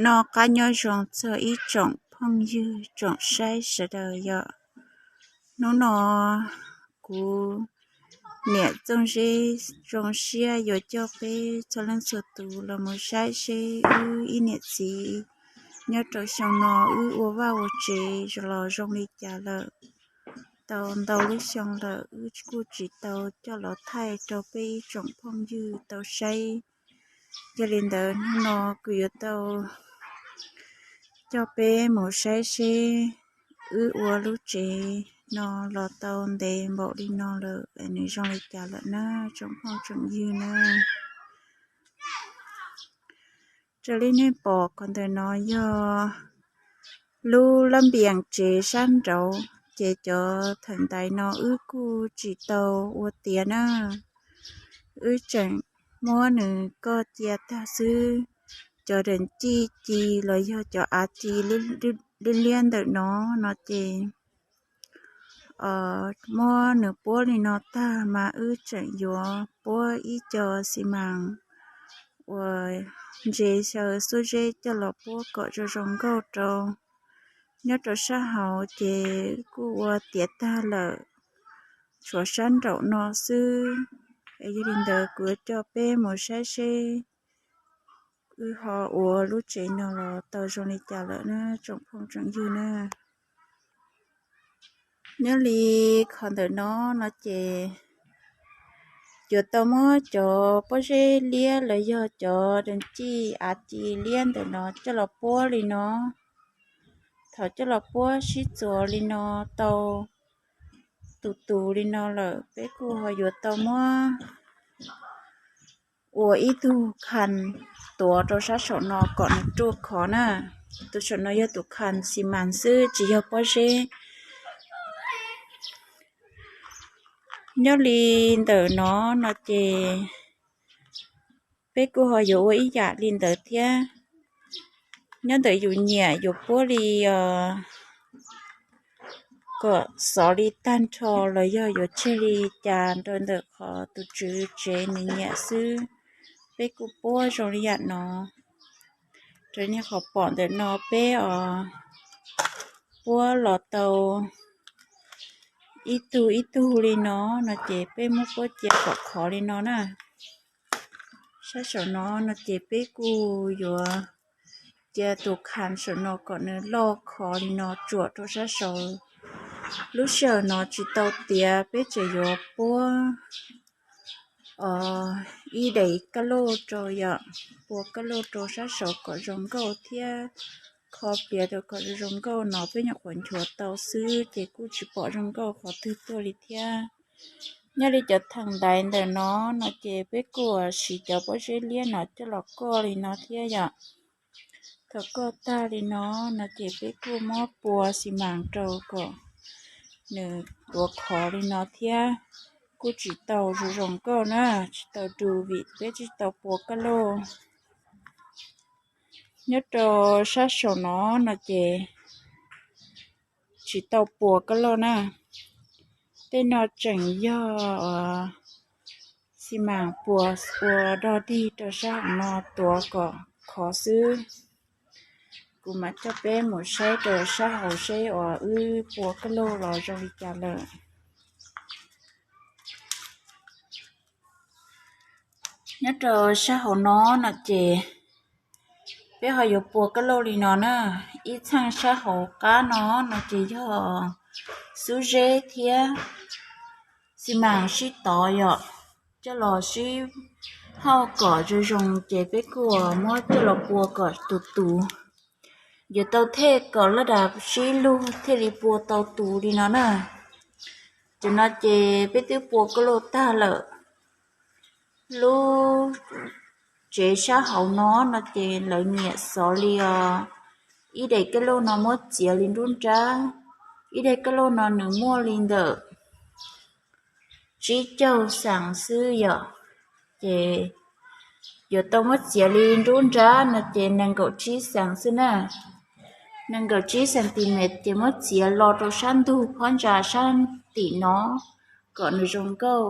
Noj qab nyob zoo txog ib tsoom phooj ywg tsoom saib sawv daws yom. Hnub no kuv niam Txooj Zeb zoo siab yuav coj peb txhua leej txhua tus los mus saib seb wb ib niam txiv nyob rau xyoo no wb ua vaj ua tsev los zoo li cas lawm. Tau ntau lub xyoo lawm wb kuj tsis tau coj los thaij rau peb ib tsoom phooj ywg tau saib. Yog li ntawd hnub no kuv yuav tau coj peb mus saib seb wb ua lub tsev no los tau ntev npaum li no lawm es nws zoo li cas lawm na tsoom phooj tsoom ywg na. Raws li nej pom qhov ntawm no yog lub lab npias tsev sab nraud, ces cov thawm ntaiv no wb kuj tsis tau ua tiav na. Wb tseem muab nws koj cia tag xwb. Cov dees cij ci los yog cov av ci liab liab ntawm no no ces muab nws puab li no tag mas wb tseem yuav puab ib co xi mas uas ntse xyaw xuab zeb coj los puab kom zoo zoo nkauj rau. Nyob rau sab hauv ces kuj ua tiav tag lawm, tshuav sab nraum no xwb. Es yog li ntawd kuv yuav coj peb mus saib seb wb ho ua lub tsev no los tau zoo li cas lawm na tsoom phooj tsoom ywg na. Nyob li qhov ntawm no no ces yuav tau muab cov pob zeb liab los yog cov dees cij av ci liab ntawm no coj los puab li no. Thaum coj los puab sib txuas li no tau tus tus li no lawm peb kuj ho yuav tau muab ua ib tug khas tuav rau sab saum no kom nws ruaj khov na. Tus saum no yog tus khas xi mas xwb tsis yog pob zeb. Nyob li ntawm no no ces peb kuj ho yuav ua ib yam li ntawd thiab. Nyob ntawm yus nyiam yuav puab li kom xov li tag nrho los yog yuav tseg li cas rau ntawm qhov tus tswv tsev nws nyiam xwb. Peb kuj puab zoo li yam no. Raws li nej qhov pom ntawm no peb os puab los tau ib tug ib tug li no no ces peb muab puab cia kom khov li no na. Sab saum no no ces peb kuj yuav cia tus khas saum no kom nws loj khov li no tsuam rau sab saud. Lub sij hawm no tsis tau tiav peb tseem yuav puab ib daim kaj lauj rau yom, pua kaj lauj rau sab saud kom zoo nkauj thiab kho pliav rau kom zoo nkauj no peb nyuam qhuav nchuav tau xwb ces kuj tsis pom zoo nkauj qhov twg tuaj li thiab. Nyob li cov theem ntaiv ntawm no no ces peb kuj siv cov pob zeb liab no coj los koj li no thiab yom. Thaum koj tag li no no ces peb kuj muab pua xi mas rau kom nws tuav khov li no thiab. Kuj tsis tau zoo zoo nkauj na, tsis tau du vim peb tsis tau pua kaj lauj. Nyob rau sab saum no no ces tsis tau pua kaj lauj na. Tej no tseem yog xi mas pua ua dog dig rau sab hauv no tuav kom khov xwb. Kuv mam coj peb mus saib rau sab hauv seb uas wb pua kaj lauj los zoo li cas lawm. Nyob rau sab hauv no no ces peb ho yuav pua kaj lauj li no na. Ib txheej sab hauv qab no no ces yog xub zeb thiab xi mas sib tov yom, coj los sib hauj kom zoo zoo ces peb kuj muab coj los pua kom tus tus. Yuav tau thej kom laj dam sib lug thiaj li pua tau tus li no na. Tam no ces peb twb pua kaj lauj tag lawm. Lub tsev sab hauv no no ces lawv nyiam xov li os. Ib daim kaj lauj no muab txiav li nruab nrab, ib daim kaj lauj no nws muaj li ntawm tsib caug xees xwb yom. Ces yuav tau muab txiav li nruab nrab no ces nees nkaum tsib xees xwb na. Nees nkaum tsib xentimet ces muab txiav los rau sab ntug phab ntsa sab tim no kom nws zoo nkauj.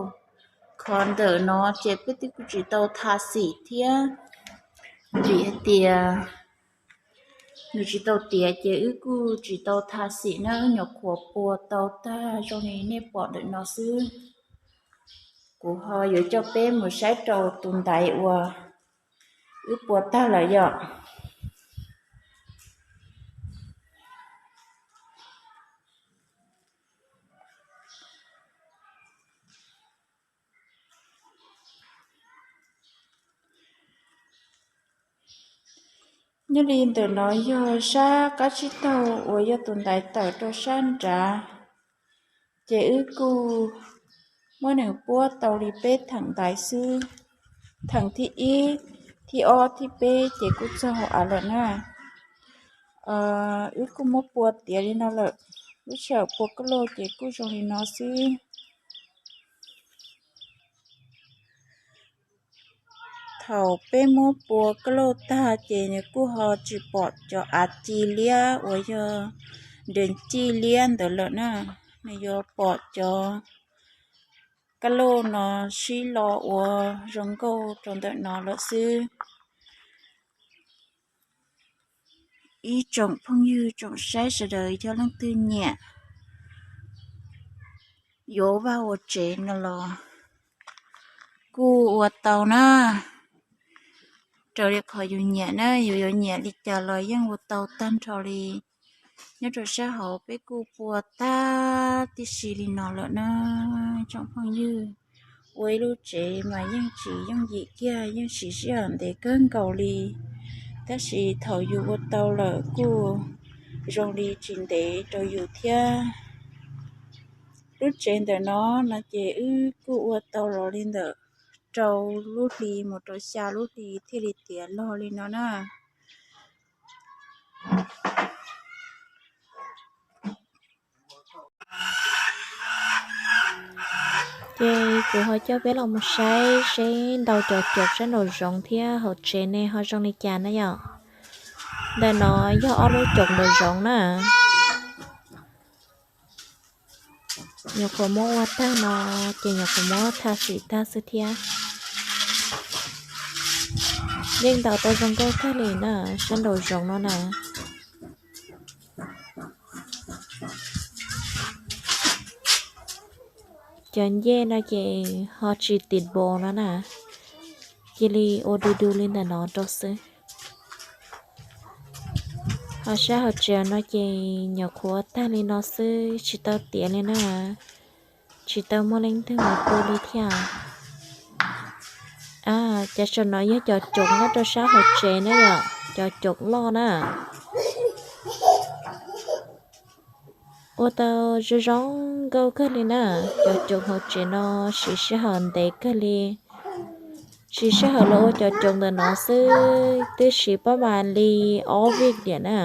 Qhov ntawm no ces peb twb kuj tsis tau tha xim thiab, vim hais tias nws tsis tau tiav ces wb kuj tsis tau tha xim na, wb nyuam qhuav pua tau tag zoo li nej pom ntawm no xwb. Kuv ho yuav coj peb mus saib rau tus ntaiv uas wb pua tag lawm yom. Nyob li ntawm no yog sab qab tsib taug uas yog tus ntaiv tawm rau sab nrad, ces wb kuj muab nws puab tau li peb theem ntaiv xwb. Theem thib ib, thib ob, thib peb ces kuj txog hauv av lawm na. Wb kuj muab pua tiav li no lawm, lub sij hawm pua kaj lauj ces kuj zoo li no xwb. Thaum peb muab pua kaj lauj tag ces nws kuj ho tsis pom cov av ci liab uas yog nres cij liab ntawd lawm na, nws yuav pom cov kaj lauj no sib lo ua zoo nkauj rau ntawm no lawm xwb. Ib tsoom phooj ywg tsoom saib sawv daws yog leej twg nyiam yuav vaj ua tsev no los kuj ua tau na. Raws li qhov yus nyiam na, yus yuav nyiam li cas los yeej ua tau tag nrho li. Nyob rau sab hauv peb kuj pua tag tib si li no lawm na tsoom phooj ywg. Ua ib lub tsev mas yeej tsis yooj yim kiag, yeej siv sij hawm ntev kawg nkaus li, tab sis thaum yus ua tau lawm kuj zoo li tsis ntev rau yus thiab. Lub tsev ntawm no no ces wb kuj ua tau los li ntawm rau lub hli mus rau xya lub hli thiaj li tiav log li no na. Ces kuv ho coj peb los mus saib seb ntau cov coov sab nraum zoov thiab hauv tsev ne ho zoo li cas na yom. Ntawm no yog ob lub coov nraum zoov na. Nyuam qhuav muab ua tag no, ces nyuam qhuav muab tha xim tag xwb thiab. Yeej ntaus tau zoo nkauj kawg li na, sab nraum zoov no na. Cov ncej no ces ho tsis tim npaum no na, cia li ua du du li ntawm no rau xwb. Ho sab hauv tsev no ces nyuam qhuav tag li no xwb, tsis tau tiav li na, tsis tau muaj leej twg mus pw li thiab. Cov saum no yog cov coov nyob rau sab hauv tsev na yom, cov coov loj na. Ua tau zoo zoo nkauj kawg li na, cov coov hauv tsev no siv sij hawm ntev kawg li. Siv sij hawm los ua cov coov ntawm no xwb twb siv pab mas li ob vij diam na.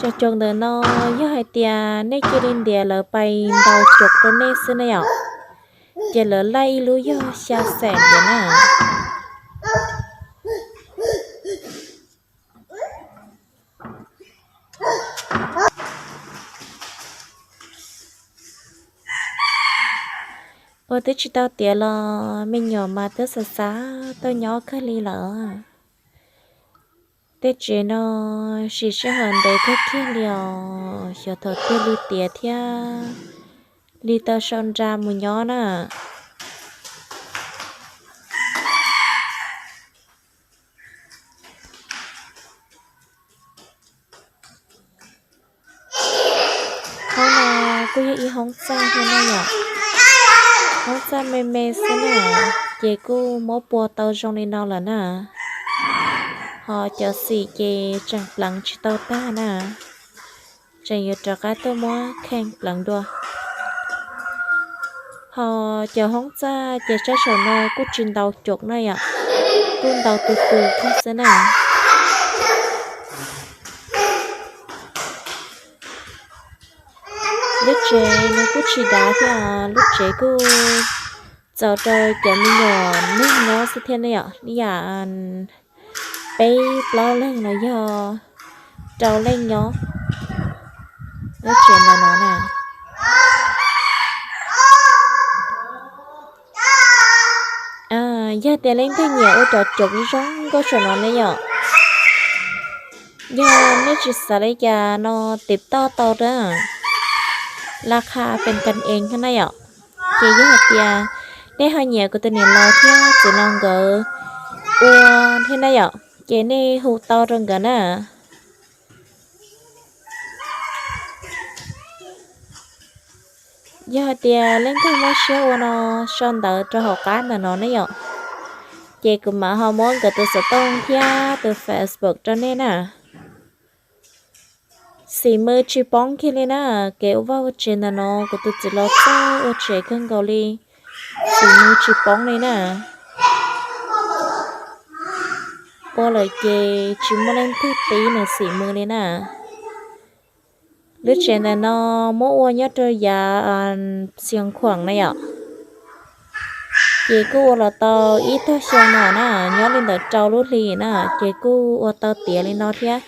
Cov coov ntawm no yog hais tias nej cia li ntiav lawv pais ntaus coov rau nej xwb na yom, ces lawv laij ib lub yog xya xees diam na. Ua twb tsis tau tiav los me nyuam mas twb xav xav tuaj nyob kawg li lawm. Tej tsev no siv sij hawm ntev kawg kiag li os, xyov thaum twg li tiav thiab li tau sau nra mus nyob na. Hoob no kuj yog ib hoob txaj thiab na yom. Hoob txaj me me xwb na, ces kuj muab pua tau zoo li no lawm na. Ho cov xim ces tseem pleev tsis tau tag na, tseem yuav rov qab tuaj muab kheej pleev dua. Ho cov hoob txaj ces sab saum no kuj tsis ntaus coov na yom, kuj ntaus tus tus thiab xwb na. Lub tsev nws kuj tsis dav thiab, lub tsev kuj txaus rau cov me nyuam neeg nyob xwb thiab ne yom, li yam peb plaub leeg los yog rau leej nyob lub tsev ntawm no na. Yog tias leej twg nyiam ua cov coob zoo nkauj saum no ne yom, yog nej tsis xav li cas no tiv toj tau na, la kha pes kas ees thiab na yom. Ces yog hais tias nej ho nyiam kuv tus niam laus thiab txiv laus nkawd ua thiab na yom, ces nej hu tau rau nkawd na. Yog hais tias leej twg muaj siab ua no, sau ntawv rau hauv qab ntawm no ne yom, ces kuv mam ho muab nkawd tus xov tooj thiab tus Facebook rau nej na. Xim Mws tsis poob kiag li na, kev ua vaj ua tsev ntawm no kuv tus txiv laus txawj ua tsev kawg nkaus li, Xim Mws tsis poob li na. Ua lawm ces tsis muaj leej twg tib nws Xim Mws li na. Lub tsev ntawm no muab ua nyob rau yav Xiav Khuam na yom, ces kuj ua los tau ib tog xyoo no na, nyob li ntawm rau lub hlis na, ces kuj ua tau tiav li no thiab.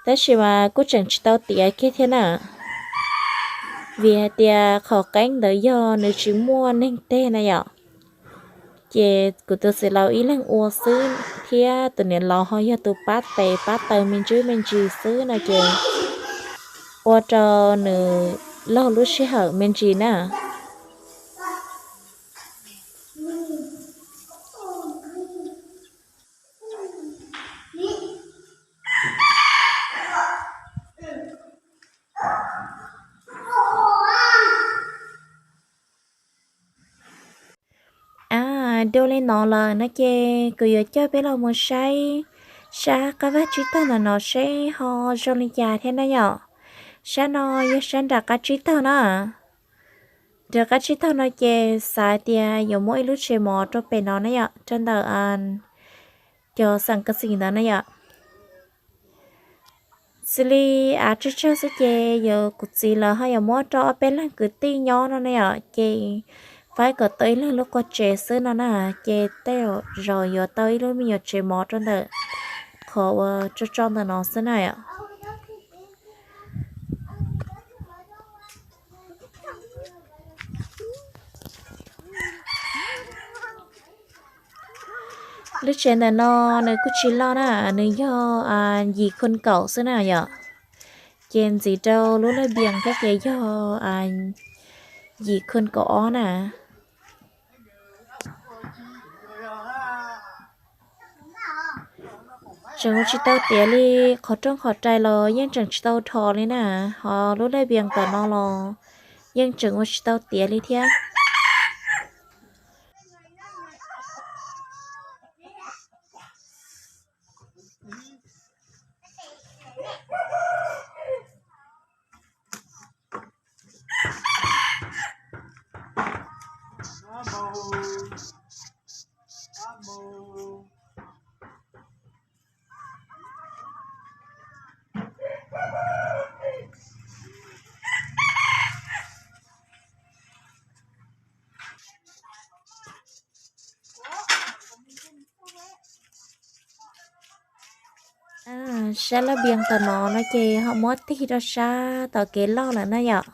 Tab sis mas kuj tseem tsis tau tiav kiag thiab na, vim hais tias qhov qeeb ntawd yog nws tsis muaj neeg teg na yom. Ces kuv tus txiv laus ib leeg ua xwb thiab tus niam laus ho yog tus pab tes pab taw me ntsis me ntsis xwb no ces ua rau nws laug lub sij hawm me ntsis na. A, dua li no lawm no ces kuv yuav coj peb los mus saib sab qab vaj tsib taug ntawm no seb ho zoo li cas thiab na yom. Sab no yog sab nram qab tsib taug na. Nram qab tsib taug no ces xav tias yuav muab ib lub tsev mov rau pem no na yom, rau ntawm cov xeem kas xim ntawd na yom. Xws li av tsawg tsawg xwb ces yog kuv txiv lawv ho yuav muab rau ob peb leeg kwv tij nyob no na yom, ces faib kom tau ib leeg lub qhov tsev xwb no na, ces tej zaum yuav tau ib lub me nyuam tsev mov rau ntawm qhov uas tso tso ntawm no xwb na yom. Lub tsev ntawm no nws kuj tsis loj na, nws yog yim khon kaum xwb na yom. Ces ntxiv rau lub laj npias thiab ces yog yim khon kaum ob na. Tseem ua tsis tau tiav li, qhov rooj qhov rais los yeej tseem tsis tau dhos li na, ho lub laj npias tom no los yeej tseem ua tsis tau tiav li thiab. Sab laj npias tom no no ces ho muab tig rau sab tom kev loj lawm na yom.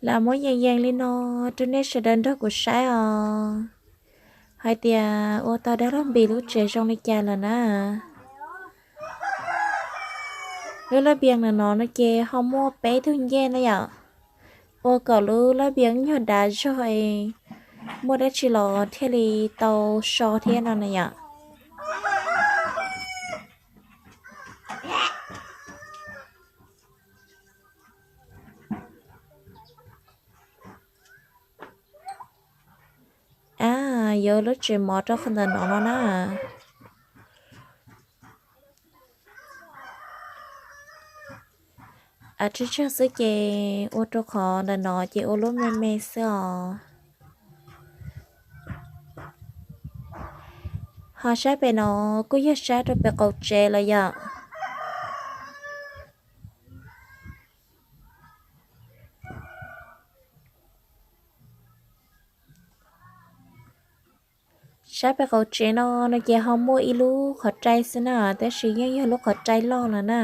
Lam muab yees yees li no rau nej sawv daws nrog kuv saib os, hais tias ua tau dab laug Npis lub tsev zoo li cas lawm na. Lub laj npias ntawm no no ces ho muaj peb tug ncej na yom. Ua kom lub laj npias nyuag dav zog es muaj dab tsi los thiaj li tau so thiab no na yom. A, yuav lub tsev mov rau qhov ntawm no no na. Av tsawg tsawg xwb ces ua rau qhov ntawm no ces ua lub me me xwb os. Ho sab pem no kuj yog sab rau pem qaum tsev lawm yom. Sab pem qaum tsev no no ces ho muaj ib lub qhov rai xwb na, tab sis yeej yog lub qhov rai loj lawm na.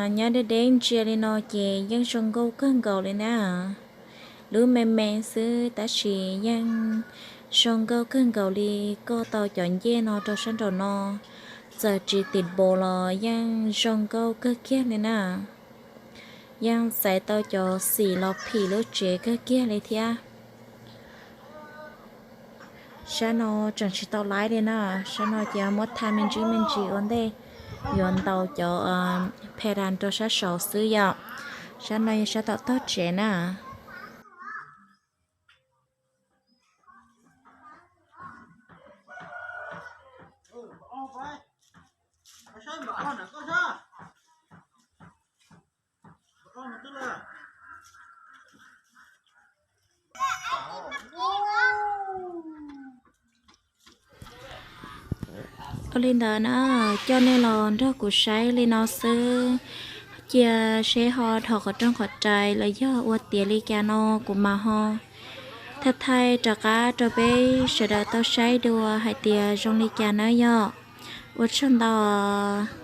Nyob deb deb ntsia li no ces yeej zoo nkauj kawg nkaus li na. Lub me me xwb tab sis yeej zoo nkauj kawg nkaus li. Koj tau cov ncej no rau sab nraum no, txawm tsis tim npaum los yeej zoo nkauj kawg kiag li na. Yeej txais tau cov xim los phim lub tsev kawg kiag li thiab. Sab no tseem tsis tau laib li na, sab no ces muab tha me ntsis me ntsis ua ntej yuav ntaus cov phedas rau sab saud xwb yom. Sab no yog sab tom tog tsev na. Ua li ntawd na, coj nej los nrog kuv saib li no xwb, cia seb ho dhos qhov rooj qhov rais los yog ua tiav li cas no kuv mam ho thaij thaij rov qab rau peb sawv daws tau saib dua hais tias zoo li cas nawb yom. Ua tsaug ntau.